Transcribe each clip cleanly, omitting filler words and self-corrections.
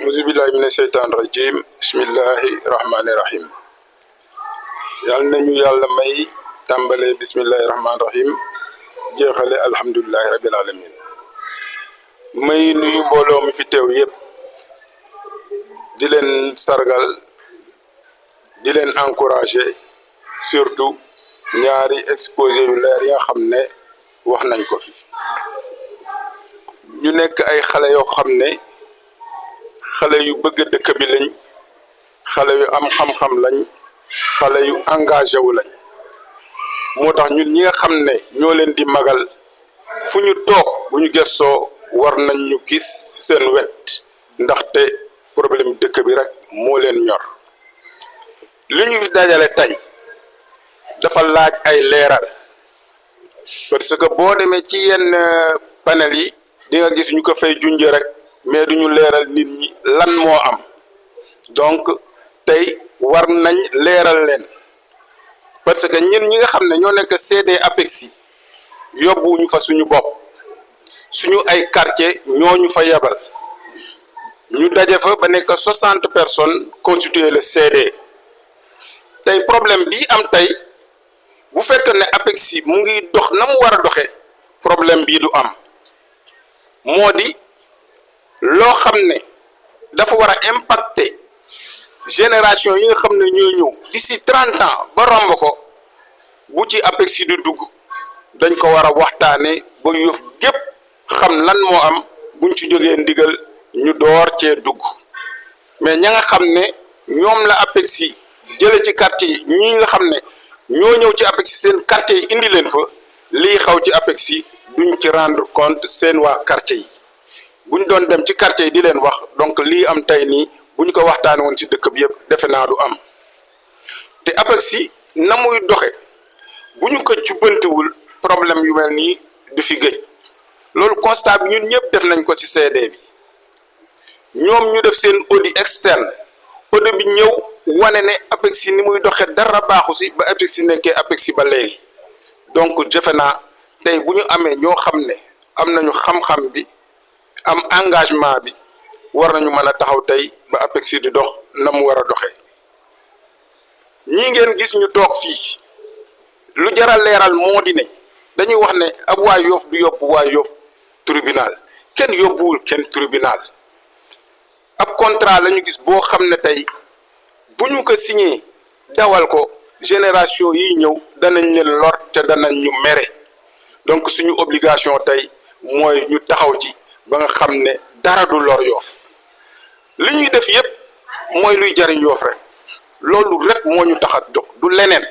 auzu billahi mina sheytaan rajim bismillahi rahmaani rahim yàlla nañu yàlla may tàmbalee bismillahi rahmaani rahim jeexale alhamdulilahi rabbil alamin may nuyu mbooloo mi fi teew yépp di leen sargal di leen encourager surtout ñaari exposé yu leer yi nga xam ne wax nañ ko fi ñu nekk ay xale yoo xam ne xale yu bëgg dëkk bi lañ xale yu am xam-xam lañ xale yu engagé wu lañ moo tax ñun ñi nga xam ne ñoo leen di magal fu ñu toog bu ñu gëstoo war nañ ñu gis seen wet ndaxte problème dëkk bi rek moo leen ñor li ñu fi dajale tey dafa laaj ay leeral parce que boo demee ci yenn panel yi di nga gis ñu ko fay junjee rek mais duñu leeral nit ñi lan moo am donc tey war nañ leeral leen parce que ñun ñi nga xam ne ñoo nekk CD APEXI yóbbuwuñu fa suñu bopp suñu ay quartier ñooñu fa yebal ñu daje fa ba nekk 60 personnes constitué le CD tey problème bi am tey bu fekkee ne APEXI mu ngi dox na mu war a doxe problème bii du am moo di loo xam ne dafa war a impacter génération yi nga xam ne ñoo ñëw d'ici 30 ans ba romb ko bu ci APEXI di dugg dañ ko war a waxtaane ba yëf gépp xam lan moo am buñ ci jógee ndigal ñu door cee dugg mais ña nga xam ne ñoom la APEXI jële ci quartier yi ñi nga xam ne ñoo ñëw ci APEXI seen quartier yi indi leen fa lii xaw ci APEXI duñ ci rendre compte seen waa quartier yi bu ñu doon dem ci quartier yi di leen wax donc lii am tey nii bu ñu ko waxtaane woon ci dëkk bi yëpp defe naa du am te APEXI na muy doxe bu ñu ko jubbantiwul problème yu mel nii du fi gëj loolu constat bi ñun ñëpp def nañ ko ci CD bi ñoom ñu def seen audit externe audit bi ñëw wane ne APEXI ni muy doxe dara baaxu si ba APEXI nekkee APEXI ba léegi donc defe naa tey bu ñu amee ñoo xam ne am nañu xam-xam bi am engagement bi war nañu mën a taxaw tey ba APEXI di dox na mu war a doxee ñii ngeen gis ñu toog fii lu jaral leeral moo di ne dañuy wax ne ab waa Yoff du yóbbu waa Yoff tribunal kenn yóbbuwul kenn tribunal ab contrat la ñu gis boo xam ne tey bu ñu ko signé dawal ko génération yi ñëw danañ leen lor te danañ ñu mere donc suñu obligation tey mooy ñu taxaw ci ba nga xam ne dara du lor Yoff li ñuy def yépp mooy luy jariñ Yoff rek loolu rek moo ñu tax a jóg du leneen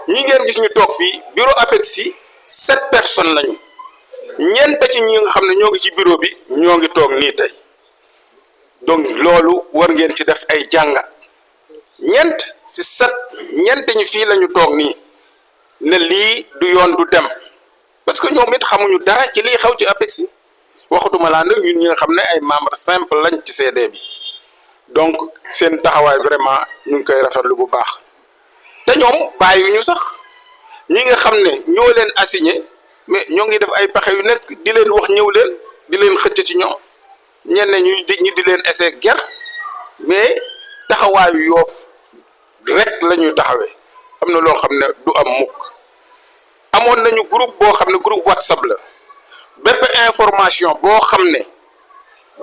ñi ngeen gis ñu toog fii bureau APEXI 7 personnes lañu ñeent ci ñi nga xam ne ñoo ngi ci bureau bi ñoo ngi toog nii tey donc loolu war ngeen ci def ay jàngat ñeent ci 7 ñeent ñi fii lañu toog nii ne lii du yoon du dem parce que ñoom it xamuñu dara ci lii xaw ci APEXI waxatuma laa nag ñun ñi nga xam ne ay membre simple lañ ci CD bi donc seen taxawaay vraiment ñu ngi koy rafetlu bu baax te ñoom bàyyiwuñu sax ñi nga xam ne ñoo leen assigné mais ñoo ngi def ay pexe yu nekk di leen wax ñëw leen di leen xëcc ci ñoom ñenn ñi di leen essayer ger mais taxawaayu Yoff rek la ñuy taxawee am na loo xam ne du am mukk amoon nañu groupe boo xam ne groupe WhatsApp la bépp information boo xam ne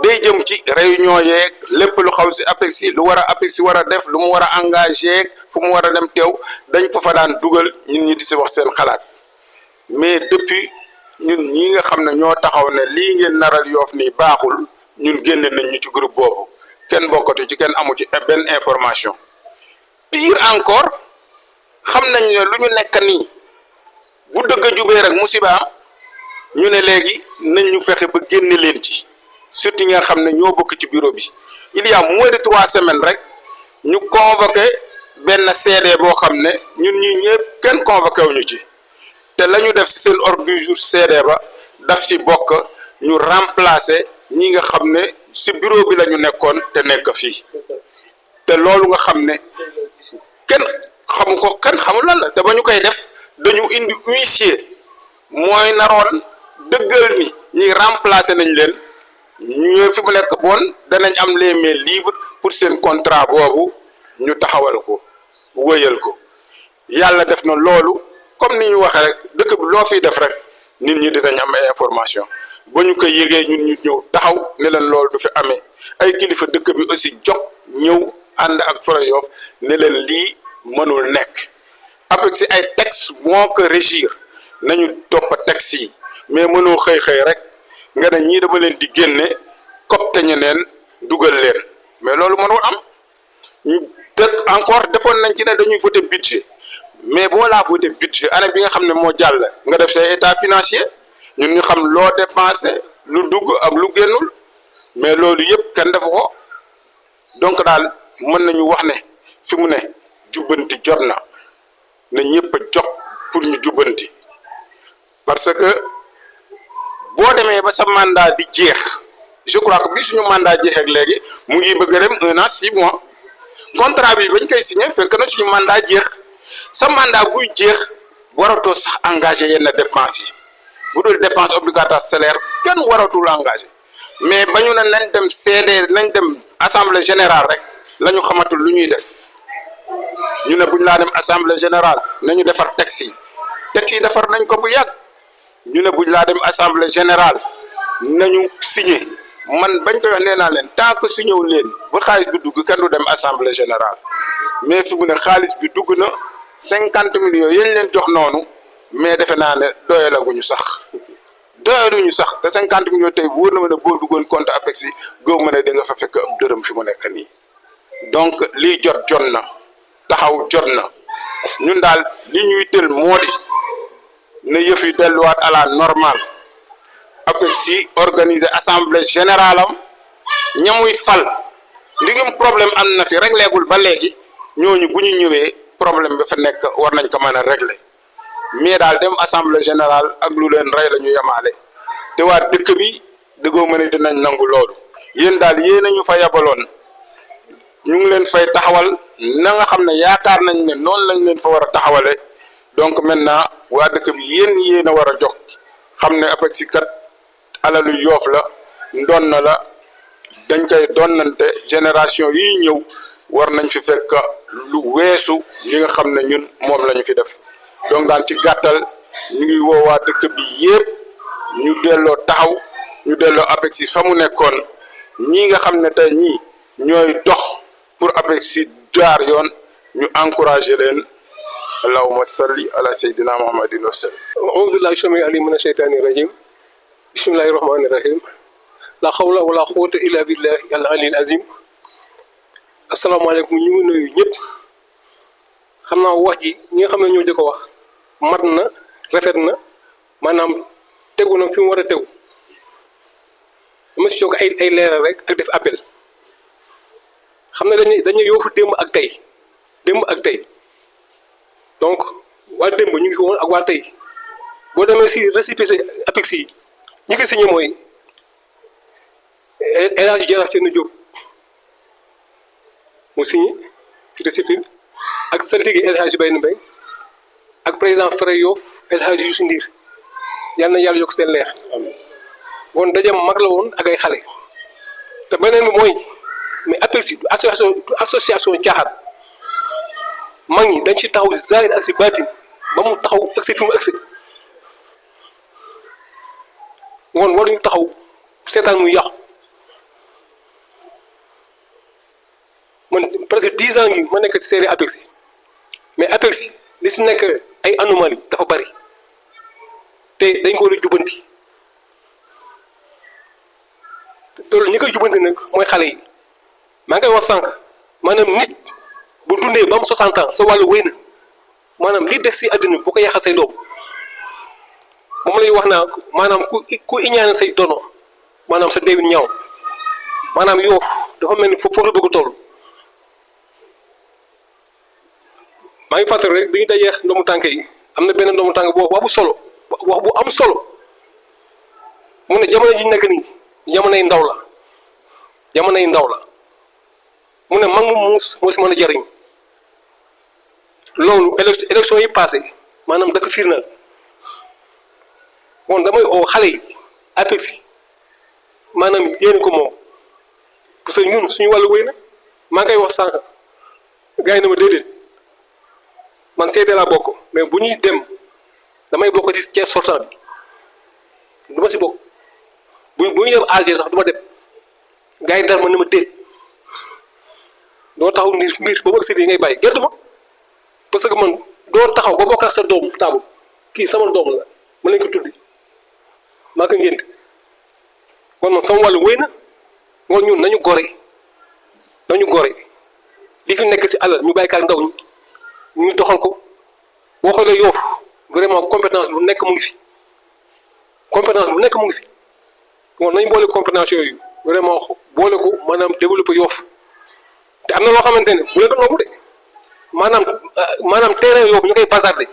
day jëm ci réunion yeeg lépp lu xaw si APEXI lu war a APEXI war a def lu mu war a engagé fu mu war a dem teew dañ ko fa daan dugal ñun ñi di si wax seen xalaat mais depuis ñun ñi nga xam ne ñoo taxaw ne lii ngeen naral Yoff nii baaxul ñun génn nañ ñu ci groupe boobu kenn bokkatu ci kenn amu ci benn information pire encore xam nañ ne lu ñu nekk nii bu dëgg jubee rek musiba am ñu ne léegi nañ ñu fexe ba génne leen ci surtout nga xam ne ñoo bokk ci bureau bi il y a moins de 3 semaines rek ñu convoqué benn CD boo xam ne ñun ñi ñëpp kenn convoqué wuñu ci te la ñu def ci seen ordre du jour CD ba daf ci bokk ñu remplacer ñi nga xam ne ci bureau bi la ñu nekkoon te nekk fii te loolu nga xam ne kenn xamu ko kenn xamul lan la te ba ñu koy def dañu indi huissier mooy naroon dëggal ni ñi remplacer nañ leen ñu fi mu nekk bon danañ am les mains libres pour seen contrat boobu ñu taxawal ko wëyal ko yàlla def na loolu comme ni ñu waxee rek dëkk bi loo fiy def rek nit ñi dinañ am ay information ba ñu koy yëgee ñun ñu ñëw taxaw ne leen loolu du fi amee ay kilifa dëkk bi aussi jóg ñëw ànd ak Fra Yoff ne leen lii mënul nekk avec si ay textes moo ko régir nañu topp textes yi mais mënoo xëy rek nga ne ñii dama leen di génne copte ñeneen dugal leen mais loolu mënul am te encore defoon nañ ci ne dañuy voter budget mais boo laa voter budget année bi nga xam ne moo jàll nga def say état financier ñun ñu xam loo dépensé lu dugg ak lu génnul mais loolu yëpp kenn defu ko donc daal mën nañu wax ne fi mu ne jubbanti jot na ñëpp a jox pour ñu jubbanti parce que boo demee ba sa mandat di jeex je crois que bi suñu mandat jeexee ak léegi mu ngi bëgg a dem 1 an 6 mois contrat bi bañ koy signé fekk na suñu mandat jeex sa mandat buy jeex waratoo sax engagé yenn dépenses yi bu dul dépense obligatoire salaire kenn waratul engagé mais bañu ne nañ dem CD nañ dem assemblée générale rek la ñu xamatul lu ñuy def ñu ne buñ laa dem assemblée générale nañu defar texte yi defar nañ ko bu yàgg ñu ne buñ laa dem assemblée générale nañu signé man bañ koy wax nee naa leen tant que signé wu leen ba xaalis bi dugg kenn du dem assemblée générale mais fi mu ne xaalis bi dugg na 50 millions yéen leen jox noonu mais defe naa ne doyalaguñu sax te 50 millions tey wóor na ma ne boo duggoon compte APEX yi góob ma ne di nga fa fekk ab dërëm fi mu nekk nii donc lii jot na taxaw jot na ñun daal li ñuy tël moo di ne yëf yi delluwaat à la normale APEX yi organiser assemblée générale am ñamuy fal ndigum problème am na fi régléegul ba léegi ñooñu bu ñu ñëwee problème bi fa nekk war nañ ko mën a régler mais daal dem assemblée générale ak lu leen rey la ñu yemaale te waa dëkk bi dëggoo ma ne dinañ nangu loolu yéen daal yéen a ñu fa yabaloon ñu ngi leen fay taxawal na nga xam ne yaakaar nañ ne noonu lañ leen fa war a taxawale donc maintenant waa dëkk bi yéen a war a jox xam ne APEX kat alalu Yoff la ndon na la dañ koy donnante génération yi ñëw war nañ fi fekk lu weesu li nga xam ne ñun moom la ñu fi def donc daan ci gàttal ñu ngi woo waa dëkk bi yépp ñu delloo taxaw ñu delloo APEX yi fa mu nekkoon ñii nga xam ne tey ñii ñooy dox pour APEX yi jaar yoon ñu encouragé leen allahumma salli ala sayyidina muhammadin wa sallam a'udhu billahi samii alim mina shaytani rajim bismillahi rahmani rahim la hawla wala quwwata illa billahi al aliyyil azim asalaamaaleykum ñu ngi nuyu ñëpp xam naa wax ji ñi nga xam ne ñoo jëkk a wax mat na rafet na maanaam tegu na fi mu war a tegu dama si jox ay leeral rek ak def appel xam ne dañuy yoofu démb ak tey donc waa démb ñu ngi fi woon ak waa tey boo demee si récépissé APEX yi ñi ko signé mooy El Hadj Jaraaf Thierno Diop mu signé ci récépissé ak saltige El Hadj Bayna Mbaye ak président Fra Yoff El Hadj Youssou Ndir yal na yàlla yokk seen leer woon daje mag la woon ak ay xale te beneen bi mooy mais APEX du association caaxaan mag ñi dañ ci taxaw si zahir ak si baatin ba mu taxaw agsi fi mu agsi woon waruñu taxaw seetaan muy yàqu man presque 10 ans ngi ma nekk si série APEX yi mais APEX yi li si nekk ay anomalie dafa bari te dañ ko war a jubanti te loolu ñi koy jubanti nag mooy xale yi maa ngi koy wax sànq maanaam nit bu dundee ba am 60 ans sa wàllu wéy na maanaam li des si àddina bu ko yàqal say doom moom lay wax naa maanaam ku iñaane say dono maanaam sa déewin ñaaw maanaam Yoff dafa mel ni foofu la bëgg a toll maa ngi fàttali rek bi ñu dajee ndomu tànk yi am na benn ndomu tànk boo wax bu solo wax bu am solo mu ne jamono ji nekk nii jamonoy ndaw la mu ne mag mu muus moo si mën a jariñ loolu élection yi passé maanaam da ko firndeel bon damay oo xale yi APEX yi maanaam yéen ko moom parce que ñun suñu wàllu wéy na maa ngi koy wax sànq gars yi na ma déedéet man seede laa bokk mais bu ñuy dem damay bokk ci Thiès sortant bi du ma si bokk bu ñuy dem AG sax du ma dem gars yi dara ma ne ma déet doo taxaw mbir ba mu agsi ngay bàyyi gerte ma parce que man doo taxaw ba bokk ak sa doom taabu kii sama doom la ma lañ ko tuddi maa ko ngénte kon man sama wàllu wéy na ngoon ñun nañu gore li fi nekk si alal ñu bàyyi kaak ndaw ñi ñu doxal ko boo xoolee Yoff vraiment compétence bu nekk mu ngi fi kon nañu boole compétence yooyu vraiment boole ko maanaam développer Yoff te am na loo xamante ne bu leen ko nangu de maanaam terrain Yoff ñu koy bazarder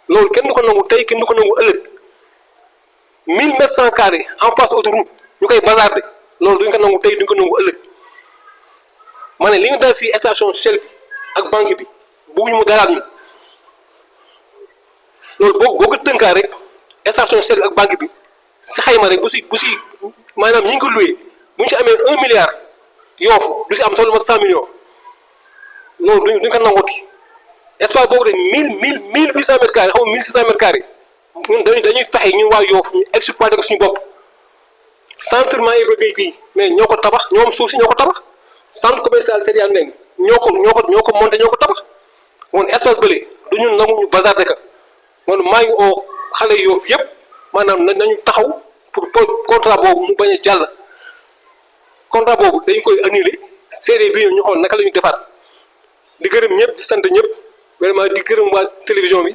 loolu kenn du ko nangu tey kenn du ko nangu ëllëg 1000 mètres sans carré en face autoroute ñu koy bazarder loolu duñ ko nangu tey duñ ko nangu ëllëg ma ne li nga dal si station Shell bi ak banque bi bëgguñu mu dalaat ñu loolu boo ko tënkaa rek station Shell ak banque bi si xayma rek bu si maanaam ñi ngi ko loué bu ñu si amee 1 milliard Yoff du si am sax lu mat 100 millions loolu duñ ko nanguti espace boobu rek 1800 mètres carrés xaw ma 1600 mètres carrés ñun dañuy fexe ñun waa Yoff ñu exploité ko suñu bopp centre Iba Gueye bii mais ñoo ko tabax ñoom suuf si ñoo ko tabax centre commercial Serigne Ndeng ñoo ko monté ñoo ko tabax woon espace bële du ñu nangu ñu bazarder ka man maa ngi oo xale Yoff yëpp maanaam nañu taxaw pour contrat boobu mu bañ a jàll contrat boobu dañ koy annuler CD bi ñu xool naka la ñu defaat di gërëm ñëpp di sant ñëpp vraiment di gërëm waa télévision bi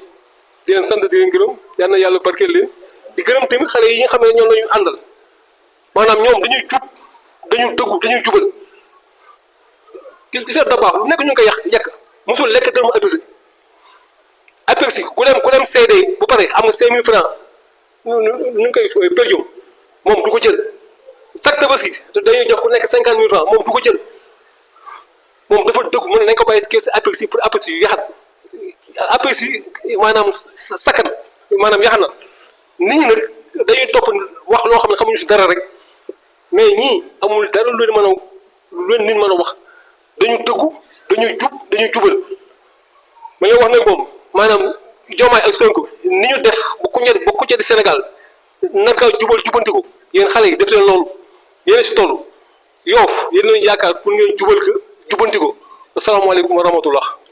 di leen sant di leen gërëm yal na yàlla barkeel leen di gërëm tamit xale yi nga xam ne ñoom la ñu àndal maanaam ñoom dañuy jub dañu dëggu dañuy jubal gis da baax lu nekk ñu ngi koy yàq mosul lekk dërëmu APEXI ku dem CD bu pare am nga 5000 francs ñu ngi koy per diem moom du ko jël chaque tabaski dañuy jox ku nekk 50000 francs moom du ko jël moom dafa dëggu mën nañ ko bàyyi si APEXI pour APEXI yu yaxat APEXI maanaam sakkan maanaam yaxat na nit ñi nag dañuy topp wax loo xam ne xamuñu si dara rek mais ñii amul dara lu leen nit mën a wax dañu dëggu dañuy jub dañuy jubal ma lay wax nag moom maanaam Diomaye ak Sonko ni ñu def ba ku ci di Sénégal naka jubanti ko yéen xale yi def leen loolu yéen si toll Yoff yéen lañu yaakaar pour ngeen jubal ko jubanti ko asalaamaaleykum wa rahmatullah